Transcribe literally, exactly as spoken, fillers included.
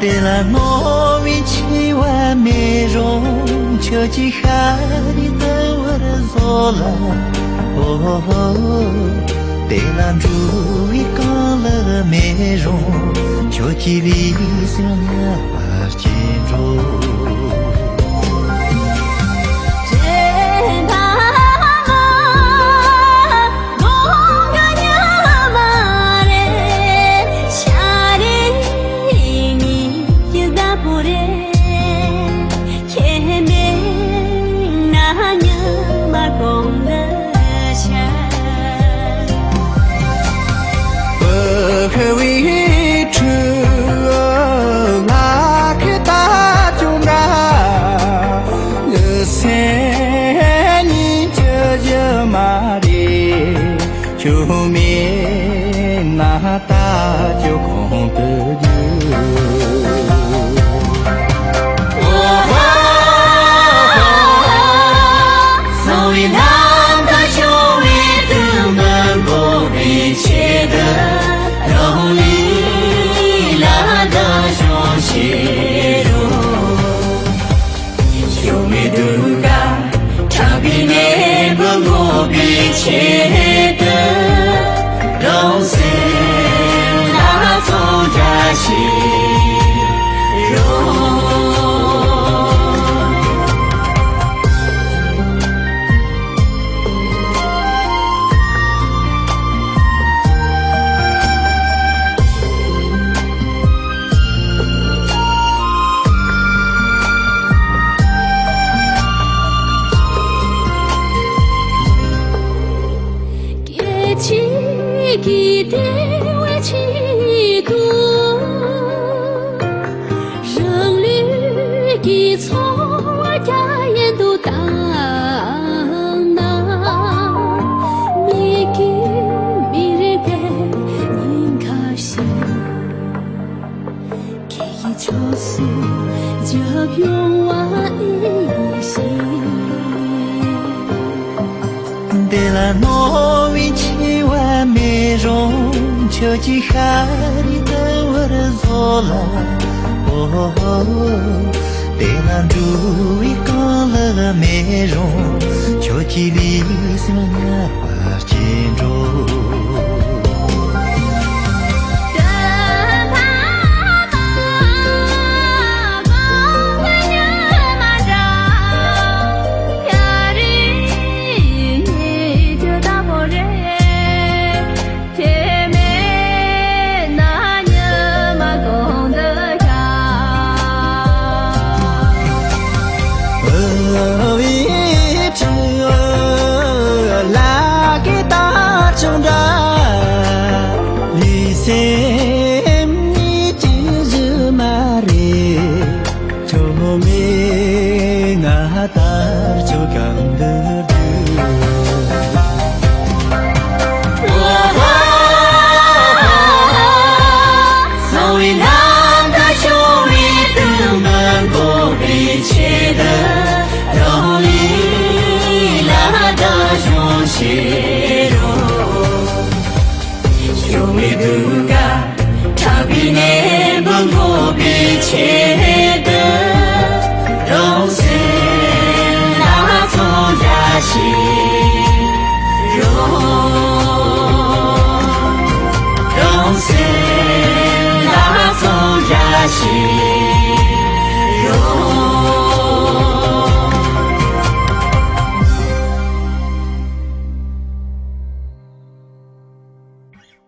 དེ་ལ་རྣོ་བའི་འཆི་བ་མེད་རུང་། ཁྱོད་ཀྱི་ཤ་རུས་དལ་བར་བཟོ་ལ། ཨོ་ཧོ། དེ་ལ་འགྲོ་བའི་རྐང་ལག་མེད་རུང་། ཁྱོད་ཀྱི་ལུས་སེམས་དམྱལ་བར་སྐྱེ་འགྲོ། ཁྱོད་མེད་ན་ད་ཁྱོད་གང་དུ་འགྱུར། ཨོ་ཧོ། གསང་བའི་རྣམ་ཐར་ཤོང་བའི་དུས། མི་འགོག་པའི་ཆེད་དུ། རང་ལུས་ལ་བདག་སྐྱོང་བྱེད་རོགས། གཞོན་ནུའི་དུས་སྐབས་ཕྲག་པའི་ནད་འབུ་འགོག་པའི་ཆེད་དུ། རང་སེམས་ལ་བཙོན་འཇལ་བྱེད་རོགས། སྐད་ཅིག་གིས་བདེ་བའི་ཆེད་དུ། རང་ལུས་ཀྱི་འཚོ་བ་རྒྱ་ཡན་དུ་བཏང་ན། མི་དགེ་མི་རིགས་པའི་ཉེན་ཁ་ཞིག་ཁྱེད་ཀྱི་ཕྱོགས་སུ་རྒྱབ་ཡོང་བ་ཨེ་ཤེས། དེ་ལ་རྣོ་བའི་འཆི་བ་མེད་རུང་། ཁྱོད་ཀྱི་ཤ་རུས་དལ་བར་བཟོ་ལ། ཨོ་ཧོ། དེ་ལ་འགྲོ་བའི་རྐང་ལག་མེད་རུང་། ཁྱོད་ཀྱི་ལུས་སེམས་དམྱལ་བར་སྐྱེ་འགྲོ། ཁྱོད་མེད་ན་ད་ཁྱོད་གང་དུ་འགྱུར། གསང་བའི་རྣམ་ཐར་ཤོང་བའི་དུས། མི་འགོག་པའི་ཆེད་དུ། རང་ལུས་ལ་བདག་སྐྱོང་བྱེད་རོགས། གཞོན་ནུའི་དུས་སྐབས་ཕྲག་པའི་ནད་འབུ་འགོག་པའི་ཆེད་དུ། རང་སེམས་ལ་བཙོན་འཇལ་བྱེད་རོགས། རང་སེམས་ལ་བཙོན་འཇལ་བྱེད་